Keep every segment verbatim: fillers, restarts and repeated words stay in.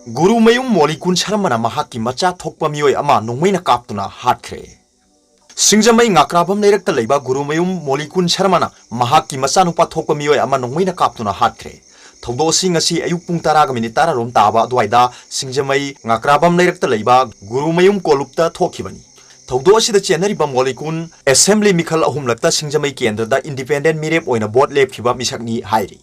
ꯒꯨꯔꯨꯃꯌꯨꯝ ꯃꯣꯂꯤꯀꯨꯟ ꯁꯔꯃꯅ ꯃꯍꯥꯛꯀꯤ ꯃꯆꯥ ꯊꯣꯛꯄ ꯃꯤꯑꯣꯏ ꯑꯃ ꯅꯣꯡꯃꯩꯅ ꯀꯥꯞꯇꯨꯅ ꯍꯥꯠꯈ꯭ꯔꯦ꯫ ꯁꯤꯡꯖꯃꯩ ꯉꯥꯀ꯭ꯔꯥꯕꯝ ꯂꯩꯔꯛꯇ ꯂꯩꯕ ꯒꯨꯔꯨꯃꯌꯨꯝ ꯃꯣꯂꯤꯀꯨꯟ ꯁꯔꯃꯅ ꯃꯍꯥꯛꯀꯤ ꯃꯆꯥꯅꯨꯄꯥ ꯊꯣꯛꯄ ꯃꯤꯑꯣꯏ ꯑꯃ ꯅꯣꯡꯃꯩꯅ ꯀꯥꯞꯇꯨꯅ ꯍꯥꯠꯈ꯭ꯔꯦ꯫ ꯊꯧꯗꯣꯛ ꯑꯁꯤ ꯉꯁꯤ ꯑꯌꯨꯛ ꯄꯨꯡ ꯇꯔꯥꯒ ꯃꯤꯅꯤꯠ ꯇꯔꯥꯔꯣꯝ ꯇꯥꯕ ꯑꯗꯨꯋꯥꯏꯗ ꯁꯤꯡꯖꯃꯩ ꯉꯥꯀ꯭ꯔꯥꯕꯝ ꯂꯩꯔꯛꯇ ꯂꯩꯕ ꯒꯨꯔꯨꯃꯌꯨꯝ ꯀꯣꯂꯨꯞꯇ ꯊꯣꯛꯈꯤꯕꯅꯤ꯫ ꯊꯧꯗꯣꯛ ꯑꯁꯤꯗ ꯆꯦꯟꯅꯔꯤꯕ ꯃꯣꯂꯤꯀꯨꯟ ꯑꯦꯁꯦꯝꯕ꯭ꯂꯤ ꯃꯤꯈꯜ ꯑꯍꯨꯝꯂꯛꯇ ꯁꯤꯡꯖꯃꯩ ꯀꯦꯟꯗ꯭ꯔꯗ ꯏꯟꯗꯤꯄꯦꯟꯗꯦꯟ ꯃꯤꯔꯦꯞ ꯑꯣꯏꯅ ꯚꯣꯠ ꯂꯦꯞꯈꯤꯕ ꯃꯤꯁꯛꯅꯤ ꯍꯥꯏꯔꯤ꯫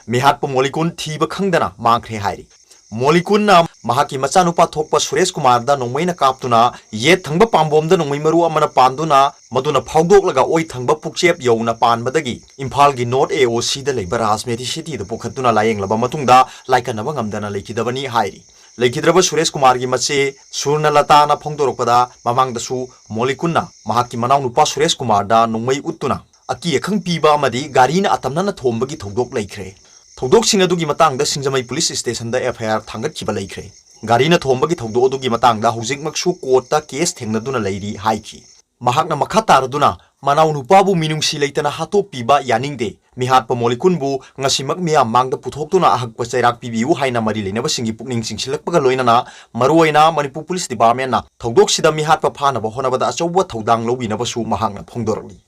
ꯃꯤꯍꯥꯠꯄ ꯃꯣꯂꯤꯀꯨꯟ ꯊꯤꯕ ꯈꯪꯗꯅ ꯃꯥꯡꯈ꯭ꯔꯦ ꯍꯥꯏꯔꯤ꯫ ꯃꯣꯂꯤꯀꯨꯟꯅ ꯃꯍꯥꯛꯀꯤ ꯃꯆꯥꯅꯨꯄꯥ ꯊꯣꯛꯄ ꯁꯨꯔꯦꯁ ꯀꯨꯃꯥꯔꯗ ꯅꯣꯡꯃꯩꯅ ꯀꯥꯞꯇꯨꯅ ꯌꯦꯠ ꯊꯪꯕ ꯄꯥꯝꯕꯣꯝꯗ ꯅꯣꯡꯃꯩ ꯃꯔꯨ ꯑꯃꯅ ꯄꯥꯟꯗꯨꯅ ꯃꯗꯨꯅ ꯐꯥꯎꯗꯣꯛꯂꯒ ꯑꯣꯏ ꯊꯪꯕ ꯄꯨꯛꯆꯦꯞ ꯌꯧꯅ ꯄꯥꯟꯕꯗꯒꯤ ꯏꯝꯐꯥꯜꯒꯤ ꯅꯣꯔꯠ ꯑꯦ ꯑꯣ ꯁꯤꯗ ꯂꯩꯕ ꯔꯥꯖꯃꯦꯗꯤ ꯁꯤꯇꯤꯗ ꯄꯨꯈꯠꯇꯨꯅ ꯂꯥꯌꯦꯡꯂꯕ ꯃꯇꯨꯡꯗ ꯂꯥꯏꯀꯠꯅꯕ ꯉꯝꯗꯅ ꯂꯩꯈꯤꯗꯕꯅꯤ ꯍꯥꯏꯔꯤ꯫ ꯂꯩꯈꯤꯗ꯭ꯔꯕ ꯁꯨꯔꯦꯁ ꯀꯨꯃꯥꯔꯒꯤ ꯃꯆꯦ ꯁꯨꯔꯅꯂꯇꯥꯅ ꯐꯣꯡꯗꯣꯔꯛꯄꯗ, ꯃꯃꯥꯡꯗꯁꯨ ꯃꯣꯂꯤꯀꯨꯟꯅ ꯃꯍꯥꯛꯀꯤ ꯃꯅꯥꯎꯅꯨꯄꯥ ꯁꯨꯔꯦꯁ ꯀꯨꯃꯥꯔꯗ ꯅꯣꯡꯃꯩ ꯎꯠꯇꯨꯅ ꯑꯀꯤ ꯑꯈꯪ ꯄꯤꯕ ꯑꯃꯗꯤ ꯒꯥꯔꯤꯅ ꯑꯇꯝꯅꯅ ꯊꯣꯝꯕꯒꯤ ꯊꯧꯗꯣꯛ ꯂꯩꯈ꯭ꯔꯦ꯫ ꯊꯧꯗꯣꯛꯁꯤꯡ ꯑꯗꯨꯒꯤ ꯃꯇꯥꯡꯗ ꯁꯤꯡꯖꯃꯩ ꯄꯨꯂꯤꯁ ꯁ꯭ꯇꯦꯁꯟꯗ ꯑꯦꯐ ꯑꯥꯏ ꯑꯥꯔ ꯊꯥꯡꯒꯠꯈꯤꯕ ꯂꯩꯈ꯭ꯔꯦ꯫ ꯒꯥꯔꯤꯅ ꯊꯣꯝꯕꯒꯤ ꯊꯧꯗꯣꯛ ꯑꯗꯨꯒꯤ ꯃꯇꯥꯡꯗ ꯍꯧꯖꯤꯛꯃꯛꯁꯨ ꯀꯣꯔꯠꯇ ꯀꯦꯁ ꯊꯦꯡꯅꯗꯨꯅ ꯂꯩꯔꯤ ꯍꯥꯏꯈꯤ꯫ ꯃꯍꯥꯛꯅ ꯃꯈꯥ ꯇꯥꯔꯗꯨꯅ, "ꯃꯅꯥꯎꯅꯨꯄꯥꯕꯨ ꯃꯤꯅꯨꯡꯁꯤ ꯂꯩꯇꯅ ꯍꯥꯠꯇꯣꯛꯄꯤꯕ ꯌꯥꯅꯤꯡꯗꯦ꯫ ꯃꯤꯍꯥꯠꯄ ꯃꯣꯂꯤꯀꯨꯟꯕꯨ ꯉꯁꯤꯃꯛ ꯃꯤꯌꯥꯝ ꯃꯥꯡꯗ ꯄꯨꯊꯣꯛꯇꯨꯅ ꯑꯍꯛꯄ ꯆꯩꯔꯥꯛ ꯄꯤꯕꯤꯌꯨ" ꯍꯥꯏꯅ ꯃꯔꯤ ꯂꯩꯅꯕꯁꯤꯡꯒꯤ ꯄꯨꯛꯅꯤꯡ ꯆꯤꯡꯁꯤꯜꯂꯛꯄꯒ ꯂꯣꯏꯅꯅ ꯃꯔꯨꯑꯣꯏꯅ ꯃꯅꯤꯄꯨꯔ ꯄꯨꯂꯤꯁ ꯗꯤꯄꯥꯔꯠꯃꯦꯟꯅ ꯊꯧꯗꯣꯛꯁꯤꯗ ꯃꯤꯍꯥꯠꯄ ꯐꯥꯅꯕ ꯍꯣꯠꯅꯕꯗ ꯑꯆꯧꯕ ꯊꯧꯗꯥꯡ ꯂꯧꯕꯤꯅꯕꯁꯨ ꯃꯍꯥꯛꯅ ꯐꯣꯡꯗꯣꯔꯛꯂꯤ꯫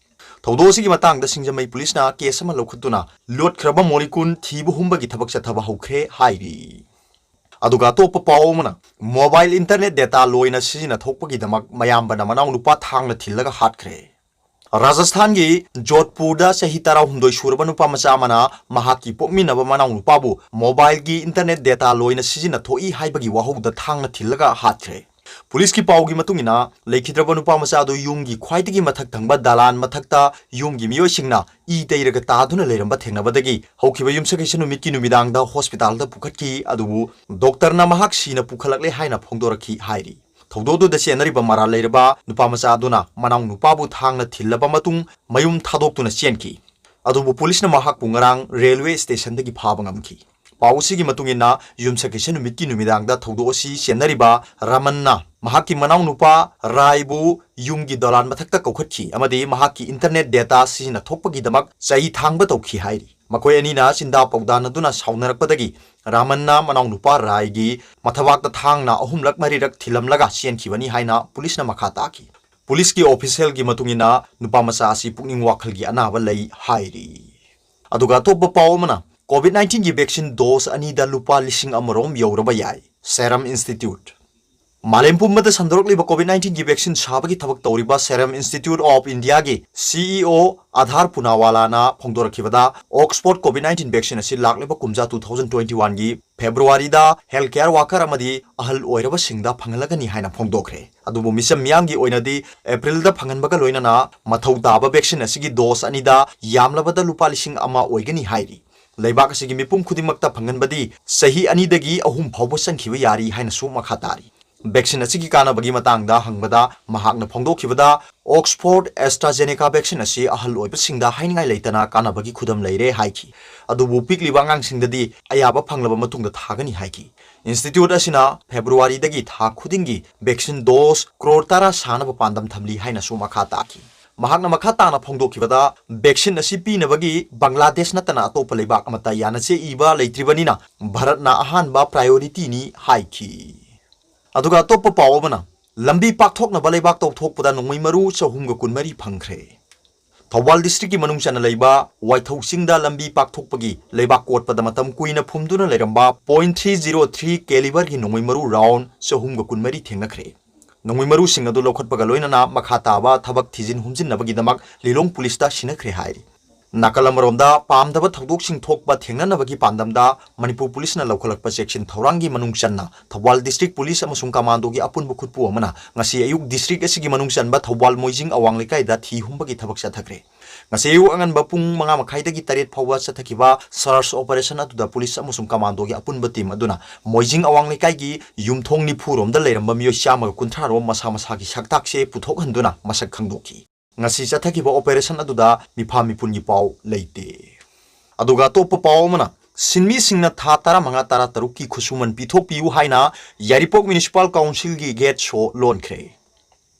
ꯊꯧꯗꯣꯛ ꯑꯁꯤꯒꯤ ꯃꯇꯥꯡꯗ ꯁꯤꯡꯖꯃꯩ ꯄꯨꯂꯤꯁꯅ ꯀꯦꯁ ꯑꯃ ꯂꯧꯈꯠꯇꯨꯅ ꯂꯣꯠꯈ꯭ꯔꯕ ꯃꯣꯂꯤꯀꯨꯟ ꯊꯤꯕ ꯍꯨꯝꯕꯒꯤ ꯊꯕꯛ ꯆꯠꯊꯕ ꯍꯧꯈ꯭ꯔꯦ ꯍꯥꯏꯔꯤ꯫ ꯑꯗꯨꯒ ꯑꯇꯣꯞꯄ ꯄꯥꯎ ꯑꯃꯅ, ꯃꯣꯕꯥꯏꯜ ꯏꯟꯇꯔꯅꯦꯠ ꯗꯦꯇꯥ ꯂꯣꯏꯅ ꯁꯤꯖꯤꯟꯅꯊꯣꯛꯄꯒꯤꯗꯃꯛ ꯃꯌꯥꯝꯕꯅ ꯃꯅꯥꯎꯅꯨꯄꯥ ꯊꯥꯡꯅ ꯊꯤꯜꯂꯒ ꯍꯥꯠꯈ꯭ꯔꯦ꯫ ꯔꯥꯖꯁꯊꯥꯟꯒꯤ ꯖꯣꯙꯄꯨꯔꯗ ꯆꯍꯤ ꯇꯔꯥꯍꯨꯝꯗꯣꯏ ꯁꯨꯔꯕ ꯅꯨꯄꯥ ꯃꯆꯥ ꯑꯃꯅ ꯃꯍꯥꯛꯀꯤ ꯄꯣꯛꯃꯤꯟꯅꯕ ꯃꯅꯥꯎꯅꯨꯄꯥꯕꯨ ꯃꯣꯕꯥꯏꯜꯒꯤ ꯏꯟꯇꯔꯅꯦꯠ ꯗꯦꯇꯥ ꯂꯣꯏꯅ ꯁꯤꯖꯤꯟꯅꯊꯣꯛꯏ ꯍꯥꯏꯕꯒꯤ ꯋꯥꯍꯧꯗ ꯊꯥꯡꯅ ꯊꯤꯜꯂꯒ ꯍꯥꯠꯈ꯭ꯔꯦ꯫ ꯄꯨꯂꯤꯁꯀꯤ ꯄꯥꯎꯒꯤ ꯃꯇꯨꯡ ꯏꯟꯅ, ꯂꯩꯈꯤꯗ꯭ꯔꯕ ꯅꯨꯄꯥ ꯃꯆꯥ ꯑꯗꯨ ꯌꯨꯝꯒꯤ ꯈ꯭ꯋꯥꯏꯗꯒꯤ ꯃꯊꯛ ꯊꯪꯕ ꯗꯂꯥꯟ ꯃꯊꯛꯇ ꯌꯨꯝꯒꯤ ꯃꯤꯑꯣꯏꯁꯤꯡꯅ ꯏ ꯇꯩꯔꯒ ꯇꯥꯗꯨꯅ ꯂꯩꯔꯝꯕ ꯊꯦꯡꯅꯕꯗꯒꯤ ꯍꯧꯈꯤꯕ ꯌꯨꯝꯁꯀꯩꯁ ꯅꯨꯃꯤꯠꯀꯤ ꯅꯨꯃꯤꯗꯥꯡꯗ ꯍꯣꯁꯄꯤꯇꯥꯜꯗ ꯄꯨꯈꯠꯈꯤ꯫ ꯑꯗꯨꯕꯨ ꯗꯣꯛꯇꯔꯅ ꯃꯍꯥꯛ ꯁꯤꯅ ꯄꯨꯈꯠꯂꯛꯂꯦ ꯍꯥꯏꯅ ꯐꯣꯡꯗꯣꯔꯛꯈꯤ ꯍꯥꯏꯔꯤ꯫ ꯊꯧꯗꯣꯛꯇꯨꯗ ꯆꯦꯟꯅꯔꯤꯕ ꯃꯔꯥꯜ ꯂꯩꯔꯕ ꯅꯨꯄꯥ ꯃꯆꯥ ꯑꯗꯨꯅ ꯃꯅꯥꯎ ꯅꯨꯄꯥꯕꯨ ꯊꯥꯡꯅ ꯊꯤꯜꯂꯕ ꯃꯇꯨꯡ ꯃꯌꯨꯝ ꯊꯥꯗꯣꯛꯇꯨꯅ ꯆꯦꯟꯈꯤ꯫ ꯑꯗꯨꯕꯨ ꯄꯨꯂꯤꯁꯅ ꯃꯍꯥꯛꯄꯨ ꯉꯔꯥꯡ ꯔꯦꯜꯋꯦ ꯁ꯭ꯇꯦꯁꯟꯗꯒꯤ ꯐꯥꯕ ꯉꯝꯈꯤ꯫ ꯄꯥꯎ ꯑꯁꯤꯒꯤ ꯃꯇꯨꯡ ꯏꯟꯅ, ꯌꯨꯝꯁꯀꯩꯁ ꯅꯨꯃꯤꯠꯀꯤ ꯅꯨꯃꯤꯗꯥꯡꯗ ꯊꯧꯗꯣꯛ ꯑꯁꯤ ꯆꯦꯟꯅꯔꯤꯕ ꯔꯥꯃꯟꯅ ꯃꯍꯥꯛꯀꯤ ꯃꯅꯥꯎꯅꯨꯄꯥ ꯔꯥꯏꯕꯨ ꯌꯨꯝꯒꯤ ꯗꯣꯂꯥꯟ ꯃꯊꯛꯇ ꯀꯧꯈꯠꯈꯤ ꯑꯃꯗꯤ ꯃꯍꯥꯛꯀꯤ internet data ꯁꯤꯖꯤꯟꯅꯊꯣꯛꯄꯒꯤꯗꯃꯛ ꯆꯩ ꯊꯥꯡꯕ ꯇꯧꯈꯤ ꯍꯥꯏꯔꯤ꯫ ꯃꯈꯣꯏ ꯑꯅꯤꯅ ꯆꯤꯟꯗꯥ ꯄꯥꯎꯗꯥꯅꯗꯨꯅ ꯁꯥꯎꯅꯔꯛꯄꯗꯒꯤ ꯔꯥꯃꯟꯅ ꯃꯅꯥꯎꯅꯨꯄꯥ ꯔꯥꯏꯒꯤ ꯃꯊꯕꯥꯛꯇ ꯊꯥꯡꯅ ꯑꯍꯨꯝꯂꯛ ꯃꯔꯤꯔꯛ ꯊꯤꯜꯂꯝꯂꯒ ꯆꯦꯟꯈꯤꯕꯅꯤ ꯍꯥꯏꯅ ꯄꯨꯂꯤꯁꯅ ꯃꯈꯥ ꯇꯥꯈꯤ꯫ ꯄꯨꯂꯤꯁꯀꯤ officialꯒꯤ ꯃꯇꯨꯡ ꯏꯟꯅ, ꯅꯨꯄꯥ ꯃꯆꯥ ꯑꯁꯤ ꯄꯨꯛꯅꯤꯡ ꯋꯥꯈꯜꯒꯤ ꯑꯅꯥꯕ ꯂꯩ ꯍꯥꯏꯔꯤ꯫ ꯑꯗꯨꯒ ꯑꯇꯣꯞꯄ ꯄꯥꯎ ꯑꯃꯅ, COVID nineteenꯒꯤ vaccine dose ꯑꯅꯤꯗ ꯂꯨꯄꯥ ꯂꯤꯁꯤꯡ ꯑꯃꯔꯣꯝ ꯌꯧꯔꯕ ꯌꯥꯏ, Serum Institute꯫ ꯃꯥꯂꯦꯝ ꯄꯨꯝꯕꯗ ꯁꯟꯗꯣꯔꯛꯂꯤꯕ COVID nineteenꯒꯤ vaccine ꯁꯥꯕꯒꯤ ꯊꯕꯛ ꯇꯧꯔꯤꯕ Serum Institute of Indiaꯒꯤ CEO Aadhaar ꯄꯨꯅꯥꯋꯥꯂꯥꯅ ꯐꯣꯡꯗꯣꯔꯛꯈꯤꯕꯗ, Oxford COVID nineteen vaccine ꯑꯁꯤ ꯂꯥꯛꯂꯤꯕ ꯀꯨꯝꯖꯥ two thousand twenty oneꯒꯤ Februaryꯗ healthcare worker ꯑꯃꯗꯤ ꯑꯍꯜ ꯑꯣꯏꯔꯕꯁꯤꯡꯗ ꯐꯪꯍꯜꯂꯒꯅꯤ ꯍꯥꯏꯅ ꯐꯣꯡꯗꯣꯛꯈ꯭ꯔꯦ꯫ ꯑꯗꯨꯕꯨ ꯃꯤꯆꯝ ꯃꯤꯌꯥꯝꯒꯤ ꯑꯣꯏꯅꯗꯤ Aprilꯗ ꯐꯪꯍꯟꯕꯒ ꯂꯣꯏꯅꯅ ꯃꯊꯧ ꯇꯥꯕ vaccine ꯑꯁꯤꯒꯤ dose ꯑꯅꯤꯗ ꯌꯥꯝꯂꯕꯗ ꯂꯨꯄꯥ ꯂꯤꯁꯤꯡ ꯑꯃ ꯑꯣꯏꯒꯅꯤ ꯍꯥꯏꯔꯤ꯫ ꯂꯩꯕꯥꯛ ꯑꯁꯤꯒꯤ ꯃꯤꯄꯨꯝ ꯈꯨꯗꯤꯡꯃꯛꯇ ꯐꯪꯍꯟꯕꯗꯤ ꯆꯍꯤ ꯑꯅꯤꯗꯒꯤ ꯑꯍꯨꯝ ꯐꯥꯎꯕ ꯆꯪꯈꯤꯕ ꯌꯥꯔꯤ ꯍꯥꯏꯅꯁꯨ ꯃꯈꯥ ꯇꯥꯔꯤ꯫ Vaccine ꯑꯁꯤꯒꯤ ꯀꯥꯟꯅꯕꯒꯤ ꯃꯇꯥꯡꯗ ꯍꯪꯕꯗ ꯃꯍꯥꯛꯅ ꯐꯣꯡꯗꯣꯛꯈꯤꯕꯗ, Oxford AstraZeneca vaccine ꯑꯁꯤ ꯑꯍꯜ ꯑꯣꯏꯕꯁꯤꯡꯗ ꯍꯥꯏꯅꯤꯡꯉꯥꯏ ꯂꯩꯇꯅ ꯀꯥꯟꯅꯕꯒꯤ ꯈꯨꯗꯝ ꯂꯩꯔꯦ ꯍꯥꯏꯈꯤ꯫ ꯑꯗꯨꯕꯨ ꯄꯤꯛꯂꯤꯕ ꯑꯉꯥꯡꯁꯤꯡꯗꯗꯤ ꯑꯌꯥꯕ ꯐꯪꯂꯕ ꯃꯇꯨꯡꯗ ꯊꯥꯒꯅꯤ ꯍꯥꯏꯈꯤ꯫ Institute ꯑꯁꯤꯅ Februaryꯗꯒꯤ ꯊꯥ ꯈꯨꯗꯤꯡꯒꯤ vaccine dose ꯀ꯭ꯔꯣꯔ ꯇꯔꯥ ꯁꯥꯅꯕ ꯄꯥꯟꯗꯝ ꯊꯝꯂꯤ ꯍꯥꯏꯅꯁꯨ ꯃꯈꯥ ꯇꯥꯈꯤ꯫ ꯃꯍꯥꯛꯅ ꯃꯈꯥ ꯇꯥꯅ ꯐꯣꯡꯗꯣꯛꯈꯤꯕꯗ, vaccine ꯑꯁꯤ ꯄꯤꯅꯕꯒꯤ ꯕꯪꯒ꯭ꯂꯥꯗꯦꯁ ꯅꯠꯇꯅ ꯑꯇꯣꯞꯄ ꯂꯩꯕꯥꯛ ꯑꯃꯠꯇ ꯌꯥꯅꯆꯦ ꯏꯕ ꯂꯩꯇ꯭ꯔꯤꯕꯅꯤꯅ ꯚꯥꯔꯠꯅ ꯑꯍꯥꯟꯕ priorityꯅꯤ ꯍꯥꯏꯈꯤ꯫ ꯑꯗꯨꯒ ꯑꯇꯣꯞꯄ ꯄꯥꯎ ꯑꯃꯅ, ꯂꯝꯕꯤ ꯄꯥꯛꯊꯣꯛꯅꯕ ꯂꯩꯕꯥꯛ ꯇꯧꯊꯣꯛꯄꯗ ꯅꯣꯡꯃꯩ ꯃꯔꯨ ꯆꯍꯨꯝꯒ ꯀꯨꯟꯃꯔꯤ ꯐꯪꯈ꯭ꯔꯦ꯫ ꯊꯧꯕꯥꯜ districtꯀꯤ ꯃꯅꯨꯡ ꯆꯟꯅ ꯂꯩꯕ ꯋꯥꯏꯊꯧ ꯆꯤꯡꯗ ꯂꯝꯕꯤ ꯄꯥꯛꯊꯣꯛꯄꯒꯤ ꯂꯩꯕꯥꯛ ꯀꯣꯠꯄꯗ ꯃꯇꯝ ꯀꯨꯏꯅ ꯐꯨꯝꯗꯨꯅ ꯂꯩꯔꯝꯕ point three zero three caliberꯒꯤ ꯅꯣꯡꯃꯩ ꯃꯔꯨ round ꯆꯍꯨꯝꯒ ꯀꯨꯟꯃꯔꯤ ꯊꯦꯡꯅꯈ꯭ꯔꯦ꯫ ꯅꯣꯡꯃꯩ ꯃꯔꯨꯁꯤꯡ ꯑꯗꯨ ꯂꯧꯈꯠꯄꯒ ꯂꯣꯏꯅꯅ ꯃꯈꯥ ꯇꯥꯕ ꯊꯕꯛ ꯊꯤꯖꯤꯟ ꯍꯨꯝꯖꯤꯟꯅꯕꯒꯤꯗꯃꯛ ꯂꯤꯂꯣꯡ ꯄꯨꯂꯤꯁꯇ ꯁꯤꯟꯅꯈ꯭ꯔꯦ ꯍꯥꯏꯔꯤ꯫ ꯅꯥꯀꯜ ꯑꯃꯔꯣꯝꯗ, ꯄꯥꯝꯗꯕ ꯊꯧꯗꯣꯛꯁꯤꯡ ꯊꯣꯛꯄ ꯊꯦꯡꯅꯅꯕꯒꯤ ꯄꯥꯟꯗꯝꯗ ꯃꯅꯤꯄꯨꯔ ꯄꯨꯂꯤꯁꯅ ꯂꯧꯈꯠꯂꯛꯄ ꯆꯦꯛꯁꯤꯟ ꯊꯧꯔꯥꯡꯒꯤ ꯃꯅꯨꯡ ꯆꯟꯅ ꯊꯧꯕꯥꯜ district ꯄꯨꯂꯤꯁ ꯑꯃꯁꯨꯡ ꯀꯃꯥꯟꯗꯣꯒꯤ ꯑꯄꯨꯟꯕ ꯈꯨꯠꯄꯨ ꯑꯃꯅ ꯉꯁꯤ ꯑꯌꯨꯛ district ꯑꯁꯤꯒꯤ ꯃꯅꯨꯡ ꯆꯟꯕ ꯊꯧꯕꯥꯜ ꯃꯣꯏꯖꯤꯡ ꯑꯋꯥꯡ ꯂꯩꯀꯥꯏꯗ ꯊꯤ ꯍꯨꯝꯕꯒꯤ ꯊꯕꯛ ꯆꯠꯊꯈ꯭ꯔꯦ꯫ ꯉꯁꯤ ꯑꯌꯨꯛ ꯑꯉꯟꯕ ꯄꯨꯡ ꯃꯉꯥ ꯃꯈꯥꯏꯗꯒꯤ ꯇꯔꯦꯠ ꯐꯥꯎꯕ ꯆꯠꯊꯈꯤꯕ search operation ꯑꯗꯨꯗ ꯄꯨꯂꯤꯁ ꯑꯃꯁꯨꯡ ꯀꯃꯥꯟꯗꯣꯒꯤ ꯑꯄꯨꯟꯕ team ꯑꯗꯨꯅ ꯃꯣꯏꯖꯤꯡ ꯑꯋꯥꯡ ꯂꯩꯀꯥꯏꯒꯤ ꯌꯨꯝꯊꯣꯡ ꯅꯤꯐꯨ ꯔꯣꯝꯗ ꯂꯩꯔꯝꯕ ꯃꯤꯑꯣꯏ ꯆꯥꯝꯃꯒ ꯀꯨꯟꯊ꯭ꯔꯥ ꯔꯣꯝ ꯃꯁꯥ ꯃꯁꯥꯒꯤ ꯁꯛꯇꯥꯛꯁꯦ ꯄꯨꯊꯣꯛꯍꯟꯗꯨꯅ ꯃꯁꯛ ꯈꯪꯗꯣꯛꯈꯤ꯫ ꯉꯁꯤ ꯆꯠꯊꯈꯤꯕ operation ꯑꯗꯨꯗ ꯃꯤꯐꯥ ꯃꯤꯄꯨꯟꯒꯤ ꯄꯥꯎ ꯂꯩꯇꯦ꯫ ꯑꯗꯨꯒ ꯑꯇꯣꯞꯄ ꯄꯥꯎ ꯑꯃꯅ, ꯁꯤꯟꯃꯤꯁꯤꯡꯅ ꯊꯥ ꯇꯔꯥꯃꯉꯥ ꯇꯔꯥꯇꯔꯨꯛꯀꯤ ꯈꯨꯠꯁꯨꯃꯟ ꯄꯤꯊꯣꯛꯄꯤꯌꯨ ꯍꯥꯏꯅ ꯌꯥꯏꯔꯤꯄꯣꯛ Municipal Councilꯒꯤ gate show ꯂꯣꯟꯈ꯭ꯔꯦ꯫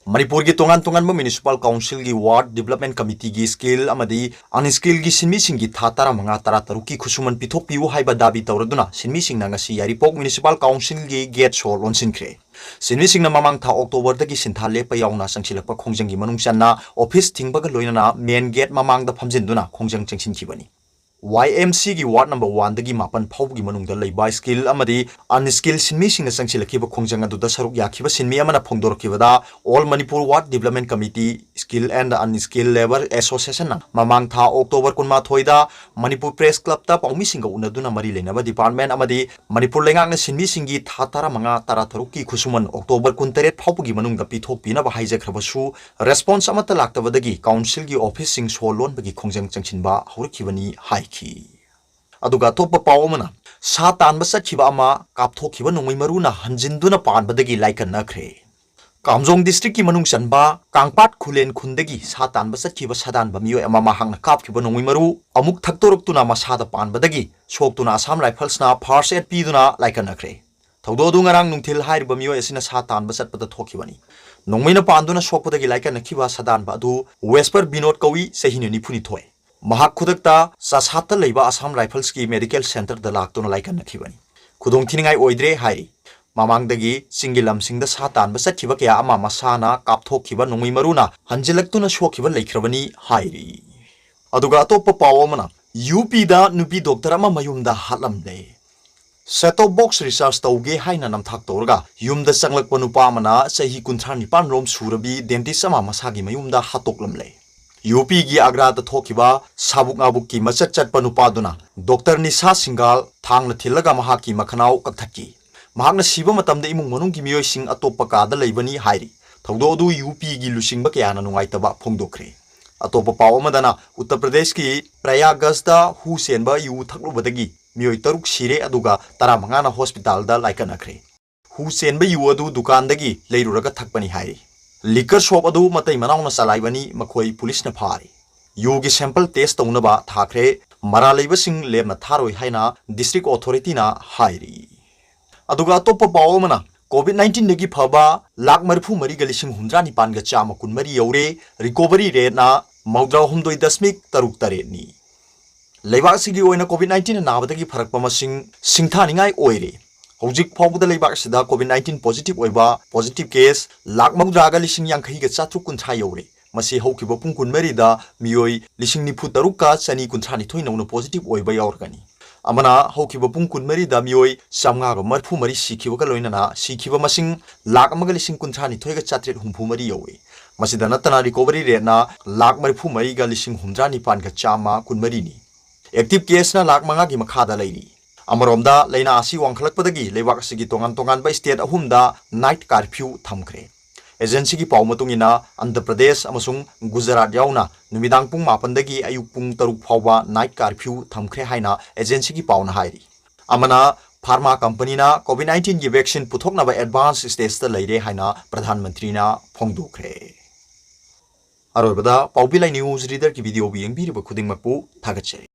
ꯃꯅꯤꯄꯨꯔꯒꯤ ꯇꯣꯉꯥꯟ ꯇꯣꯉꯥꯟꯕ Municipal Councilꯒꯤ Ward Development Committeeꯒꯤ skilled ꯑꯃꯗꯤ unskilledꯒꯤ ꯁꯤꯟꯃꯤꯁꯤꯡꯒꯤ ꯊꯥ ꯇꯔꯥꯃꯉꯥ ꯇꯔꯥꯇꯔꯨꯛꯀꯤ ꯈꯨꯠꯁꯨꯃꯟ ꯄꯤꯊꯣꯛꯄꯤꯌꯨ ꯍꯥꯏꯕ ꯗꯥꯕꯤ ꯇꯧꯔꯗꯨꯅ ꯁꯤꯟꯃꯤꯁꯤꯡꯅ ꯉꯁꯤ ꯌꯥꯏꯔꯤꯄꯣꯛ Municipal Councilꯒꯤ gate show ꯂꯣꯟꯁꯤꯟꯈ꯭ꯔꯦ꯫ ꯁꯤꯟꯃꯤꯁꯤꯡꯅ ꯃꯃꯥꯡ ꯊꯥ Octoberꯗꯒꯤ ꯁꯤꯟꯊꯥ ꯂꯦꯞꯄ ꯌꯥꯎꯅ ꯆꯪꯁꯤꯜꯂꯛꯄ ꯈꯣꯡꯖꯪꯒꯤ ꯃꯅꯨꯡ ꯆꯟꯅ office ꯊꯤꯡꯕꯒ ꯂꯣꯏꯅꯅ main gate ꯃꯃꯥꯡꯗ ꯐꯝꯖꯤꯟꯗꯨꯅ ꯈꯣꯡꯖꯪ ꯆꯪꯁꯤꯟꯈꯤꯕꯅꯤ꯫ YMCꯒꯤ ward number oneꯗꯒꯤ ꯃꯥꯄꯟ ꯐꯥꯎꯕꯒꯤ ꯃꯅꯨꯡꯗ ꯂꯩꯕ skilled ꯑꯃꯗꯤ unskilled ꯁꯤꯟꯃꯤꯁꯤꯡꯅ ꯆꯪꯁꯤꯜꯂꯛꯈꯤꯕ ꯈꯣꯡꯖꯪ ꯑꯗꯨꯗ ꯁꯔꯨꯛ ꯌꯥꯈꯤꯕ ꯁꯤꯟꯃꯤ ꯑꯃꯅ ꯐꯣꯡꯗꯣꯔꯛꯈꯤꯕꯗ, All Manipur Ward Development Committee skilled and unskilled labour associationꯅ ꯃꯃꯥꯡ ꯊꯥ October ꯀꯨꯟꯃꯥꯊꯣꯏꯗ Manipur Press Clubꯇ ꯄꯥꯎꯃꯤꯁꯤꯡꯒ ꯎꯅꯗꯨꯅ ꯃꯔꯤ ꯂꯩꯅꯕ department ꯑꯃꯗꯤ ꯃꯅꯤꯄꯨꯔ ꯂꯩꯉꯥꯛꯅ ꯁꯤꯟꯃꯤꯁꯤꯡꯒꯤ ꯊꯥ ꯇꯔꯥꯃꯉꯥ ꯇꯔꯥꯇꯔꯨꯛꯀꯤ ꯈꯨꯠꯁꯨꯃꯟ October ꯀꯨꯟꯇꯔꯦꯠ ꯐꯥꯎꯕꯒꯤ ꯃꯅꯨꯡꯗ ꯄꯤꯊꯣꯛꯄꯤꯅꯕ ꯍꯥꯏꯖꯈ꯭ꯔꯕꯁꯨ, response ꯑꯃꯠꯇ ꯂꯥꯛꯇꯕꯗꯒꯤ councilꯒꯤ officeꯁꯤꯡ ꯁꯣ ꯂꯣꯟꯕꯒꯤ ꯈꯣꯡꯖꯪ ꯆꯪꯁꯤꯟꯕ ꯍꯧꯔꯛꯈꯤꯕꯅꯤ ꯍꯥꯏꯈꯤ꯫ ꯑꯗꯨꯒ ꯑꯇꯣꯞꯄ ꯄꯥꯎ ꯑꯃꯅ, ꯁꯥ ꯇꯥꯟꯕ ꯆꯠꯈꯤꯕ ꯑꯃ ꯀꯥꯞꯊꯣꯛꯈꯤꯕ ꯅꯣꯡꯃꯩ ꯃꯔꯨꯅ ꯍꯟꯖꯤꯟꯗꯨꯅ ꯄꯥꯟꯕꯗꯒꯤ ꯂꯥꯏꯀꯠꯅꯈ꯭ꯔꯦ꯫ ꯀꯥꯝꯖꯣꯡ districtꯀꯤ ꯃꯅꯨꯡ ꯆꯟꯕ ꯀꯥꯡꯄꯥꯠ ꯈꯨꯂꯦꯟ ꯈꯨꯟꯗꯒꯤ ꯁꯥ ꯇꯥꯟꯕ ꯆꯠꯈꯤꯕ ꯁꯥꯗꯥꯟꯕ ꯃꯤꯑꯣꯏ ꯑꯃ ꯃꯍꯥꯛꯅ ꯀꯥꯞꯈꯤꯕ ꯅꯣꯡꯃꯩ ꯃꯔꯨ ꯑꯃꯨꯛ ꯊꯛꯇꯣꯔꯛꯇꯨꯅ ꯃꯁꯥꯗ ꯄꯥꯟꯕꯗꯒꯤ ꯁꯣꯛꯇꯨꯅ Assam Riflesꯅ first aid ꯄꯤꯗꯨꯅ ꯂꯥꯏꯀꯠꯅꯈ꯭ꯔꯦ꯫ ꯊꯧꯗꯣꯛ ꯑꯗꯨ ꯉꯔꯥꯡ ꯅꯨꯡꯊꯤꯜ ꯍꯥꯏꯔꯤꯕ ꯃꯤꯑꯣꯏ ꯑꯁꯤꯅ ꯁꯥ ꯇꯥꯟꯕ ꯆꯠꯄꯗ ꯊꯣꯛꯈꯤꯕꯅꯤ꯫ ꯅꯣꯡꯃꯩꯅ ꯄꯥꯟꯗꯨꯅ ꯁꯣꯛꯄꯗꯒꯤ ꯂꯥꯏꯀꯠꯅꯈꯤꯕ ꯁꯥꯗꯥꯟꯕ ꯑꯗꯨ ꯋꯦꯁꯄꯔ ꯕꯤꯅꯣꯗ ꯀꯧꯏ, ꯆꯍꯤ ꯅꯤꯐꯨꯅꯤꯊꯣꯏ꯫ ꯃꯍꯥꯛ ꯈꯨꯗꯛꯇ ꯆꯥꯁꯥꯠꯇ ꯂꯩꯕ Assam Riflesꯀꯤ medical centreꯗ ꯂꯥꯛꯇꯨꯅ ꯂꯥꯏꯀꯠꯅꯈꯤꯕꯅꯤ꯫ ꯈꯨꯗꯣꯡꯊꯤꯅꯤꯡꯉꯥꯏ ꯑꯣꯏꯗ꯭ꯔꯦ ꯍꯥꯏꯔꯤ꯫ ꯃꯃꯥꯡꯗꯒꯤ ꯆꯤꯡꯒꯤ ꯂꯝꯁꯤꯡꯗ ꯁꯥ ꯇꯥꯟꯕ ꯆꯠꯈꯤꯕ ꯀꯌꯥ ꯑꯃ ꯃꯁꯥꯅ ꯀꯥꯞꯊꯣꯛꯈꯤꯕ ꯅꯣꯡꯃꯩ ꯃꯔꯨꯅ ꯍꯟꯖꯤꯜꯂꯛꯇꯨꯅ ꯁꯣꯛꯈꯤꯕ ꯂꯩꯈ꯭ꯔꯕꯅꯤ ꯍꯥꯏꯔꯤ꯫ ꯑꯗꯨꯒ ꯑꯇꯣꯞꯄ ꯄꯥꯎ ꯑꯃꯅ, UPꯗ ꯅꯨꯄꯤ doctor ꯑꯃ ꯃꯌꯨꯝꯗ ꯍꯥꯠꯂꯝꯂꯦ꯫ Set top box recharge ꯇꯧꯒꯦ ꯍꯥꯏꯅ ꯅꯝꯊꯥꯛ ꯇꯧꯔꯒ ꯌꯨꯝꯗ ꯆꯪꯂꯛꯄ ꯅꯨꯄꯥ ꯑꯃꯅ ꯆꯍꯤ ꯀꯨꯟꯊ꯭ꯔꯥ ꯅꯤꯄꯥꯟ ꯔꯣꯝ ꯁꯨꯔꯕꯤ dentist ꯑꯃ ꯃꯁꯥꯒꯤ ꯃꯌꯨꯝꯗ ꯍꯥꯠꯇꯣꯛꯂꯝꯂꯦ꯫ UPꯒꯤ ꯑꯒ꯭ꯔꯥꯗ ꯊꯣꯛꯈꯤꯕ ꯁꯥꯕꯨꯛ ꯉꯥꯕꯨꯛꯀꯤ ꯃꯆꯠ ꯆꯠꯄ ꯅꯨꯄꯥꯗꯨꯅ doctor ꯅꯤꯁꯥ ꯁꯤꯡꯒꯥꯜ ꯊꯥꯡꯅ ꯊꯤꯜꯂꯒ ꯃꯍꯥꯛꯀꯤ ꯃꯈꯅꯥꯎ ꯀꯛꯊꯠꯈꯤ꯫ ꯃꯍꯥꯛꯅ ꯁꯤꯕ ꯃꯇꯝꯗ ꯏꯃꯨꯡ ꯃꯅꯨꯡꯒꯤ ꯃꯤꯑꯣꯏꯁꯤꯡ ꯑꯇꯣꯞꯄ ꯀꯥꯗ ꯂꯩꯕꯅꯤ ꯍꯥꯏꯔꯤ꯫ ꯊꯧꯗꯣꯛ ꯑꯗꯨ UPꯒꯤ ꯂꯨꯆꯤꯡꯕ ꯀꯌꯥꯅ ꯅꯨꯡꯉꯥꯏꯇꯕ ꯐꯣꯡꯗꯣꯛꯈ꯭ꯔꯦ꯫ ꯑꯇꯣꯞꯄ ꯄꯥꯎ ꯑꯃꯗꯅ, ꯎꯠꯇꯔ ꯄ꯭ꯔꯗꯦꯁꯀꯤ ꯄ꯭ꯔꯌꯥꯒꯖꯗ ꯍꯨ ꯆꯦꯟꯕ ꯌꯨ ꯊꯛꯂꯨꯕꯗꯒꯤ ꯃꯤꯑꯣꯏ ꯇꯔꯨꯛ ꯁꯤꯔꯦ, ꯑꯗꯨꯒ ꯇꯔꯥꯃꯉꯥꯅ hospitalꯗ ꯂꯥꯏꯀꯠꯅꯈ꯭ꯔꯦ꯫ ꯍꯨ ꯆꯦꯟꯕ ꯌꯨ ꯑꯗꯨ ꯗꯨꯀꯥꯟꯗꯒꯤ ꯂꯩꯔꯨꯔꯒ ꯊꯛꯄꯅꯤ ꯍꯥꯏꯔꯤ꯫ Liquor shop ꯑꯗꯨ ꯃꯇꯩ ꯃꯅꯥꯎꯅ ꯆꯂꯥꯏꯕꯅꯤ, ꯃꯈꯣꯏ ꯄꯨꯂꯤꯁꯅ ꯐꯥꯔꯤ꯫ ꯌꯨꯒꯤ sample test ꯇꯧꯅꯕ ꯊꯥꯈ꯭ꯔꯦ꯫ ꯃꯔꯥꯜ ꯂꯩꯕꯁꯤꯡ ꯂꯦꯝꯅ ꯊꯥꯔꯣꯏ ꯍꯥꯏꯅ district authority ꯅ ꯍꯥꯏꯔꯤ꯫ ꯑꯗꯨꯒ ꯑꯇꯣꯞꯄ ꯄꯥꯎ ꯑꯃꯅ, COVID nineteen ꯗꯒꯤ ꯐꯕ ꯂꯥꯈ ꯃꯔꯤꯐꯨ ꯃꯔꯤꯒ ꯂꯤꯁꯤꯡ ꯍꯨꯝꯗ꯭ꯔꯥ ꯅꯤꯄꯥꯟꯒ ꯆꯥꯝꯃ ꯀꯨꯟꯃꯔꯤ ꯌꯧꯔꯦ꯫ Recovery rate ꯅ ꯃꯧꯗ꯭ꯔꯥ ꯍꯨꯝꯗꯣꯏ ꯗꯁꯃꯤꯛ ꯇꯔꯨꯛ ꯇꯔꯦꯠꯅꯤ꯫ ꯂꯩꯕꯥꯛ ꯑꯁꯤꯒꯤ ꯑꯣꯏꯅ COVID nineteen ꯅ ꯅꯥꯕꯗꯒꯤ ꯐꯔꯛꯄ ꯃꯁꯤꯡ ꯁꯤꯡꯊꯥꯅꯤꯡꯉꯥꯏ ꯑꯣꯏꯔꯦ꯫ ꯍꯧꯖꯤꯛ ꯐꯥꯎꯕꯗ ꯂꯩꯕꯥꯛ ꯑꯁꯤꯗ COVID nineteen positive ꯑꯣꯏꯕ positive case ꯂꯥꯈ ꯃꯧꯗ꯭ꯔꯥꯒ ꯂꯤꯁꯤꯡ ꯌꯥꯡꯈꯩꯒ ꯆꯥꯇ꯭ꯔꯨꯛ ꯀꯨꯟꯊ꯭ꯔꯥ ꯌꯧꯔꯦ꯫ ꯃꯁꯤ ꯍꯧꯈꯤꯕ ꯄꯨꯡ ꯀꯨꯟꯃꯔꯤꯗ ꯃꯤꯑꯣꯏ ꯂꯤꯁꯤꯡ ꯅꯤꯐꯨ ꯇꯔꯨꯛꯀ ꯆꯅꯤ ꯀꯨꯟꯊ꯭ꯔꯥ ꯅꯤꯊꯣꯏ ꯅꯧꯅ positive ꯑꯣꯏꯕ ꯌꯥꯎꯔꯒꯅꯤ꯫ ꯑꯃꯅ ꯍꯧꯈꯤꯕ ꯄꯨꯡ ꯀꯨꯟꯃꯔꯤꯗ ꯃꯤꯑꯣꯏ ꯆꯥꯝꯃꯉꯥꯒ ꯃꯔꯤꯐꯨ ꯃꯔꯤ ꯁꯤꯈꯤꯕꯒ ꯂꯣꯏꯅꯅ ꯁꯤꯈꯤꯕ ꯃꯁꯤꯡ ꯂꯥꯈ ꯑꯃꯒ ꯂꯤꯁꯤꯡ ꯀꯨꯟꯊ꯭ꯔꯥ ꯅꯤꯊꯣꯏꯒ ꯆꯥꯇ꯭ꯔꯦꯠ ꯍꯨꯝꯐꯨ ꯃꯔꯤ ꯌꯧꯏ꯫ ꯃꯁꯤꯗ ꯅꯠꯇꯅ recovery rate ꯅ ꯂꯥꯈ ꯃꯔꯤꯐꯨ ꯃꯔꯤꯒ ꯂꯤꯁꯤꯡ ꯍꯨꯝꯗ꯭ꯔꯥ ꯅꯤꯄꯥꯟꯒ ꯆꯥꯝꯃ ꯀꯨꯟꯃꯔꯤꯅꯤ꯫ Active case ꯅ ꯂꯥꯈ ꯃꯉꯥꯒꯤ ꯃꯈꯥꯗ ꯂꯩꯔꯤ꯫ ꯑꯃꯔꯣꯝꯗ ꯂꯥꯏꯅꯥ ꯑꯁꯤ ꯋꯥꯡꯈꯠꯂꯛꯄꯗꯒꯤ ꯂꯩꯕꯥꯛ ꯑꯁꯤꯒꯤ ꯇꯣꯉꯥꯟ ꯇꯣꯉꯥꯟꯕ state ꯑꯍꯨꯝꯗ night curfew ꯊꯝꯈ꯭ꯔꯦ꯫ Agency ꯒꯤ ꯄꯥꯎ ꯃꯇꯨꯡ ꯏꯟꯅ ꯑꯟꯙ꯭ꯔ ꯄ꯭ꯔꯗꯦꯁ ꯑꯃꯁꯨꯡ ꯒꯨꯖꯔꯥꯠ ꯌꯥꯎꯅ ꯅꯨꯃꯤꯗꯥꯡ ꯄꯨꯡ ꯃꯥꯄꯟꯗꯒꯤ ꯑꯌꯨꯛ ꯄꯨꯡ ꯇꯔꯨꯛ ꯐꯥꯎꯕ night curfew ꯊꯝꯈ꯭ꯔꯦ ꯍꯥꯏꯅ agency ꯒꯤ ꯄꯥꯎꯅ ꯍꯥꯏꯔꯤ꯫ ꯑꯃꯅ, pharma company ꯅ COVID nineteen ꯒꯤ vaccine ꯄꯨꯊꯣꯛꯅꯕ advance stage ꯇ ꯂꯩꯔꯦ ꯍꯥꯏꯅ ꯄ꯭ꯔꯙꯥꯟ ꯃꯟꯇ꯭ꯔꯤꯅ ꯐꯣꯡꯗꯣꯛꯈ꯭ꯔꯦ꯫ ꯑꯔꯣꯏꯕꯗ ꯄꯥꯎꯕꯤ ꯂꯥꯏ news reader ꯒꯤ video ꯕꯨ ꯌꯦꯡꯕꯤꯔꯤꯕ ꯈꯨꯗꯤꯡꯃꯛꯄꯨ ꯊꯥꯒꯠꯆꯔꯤ꯫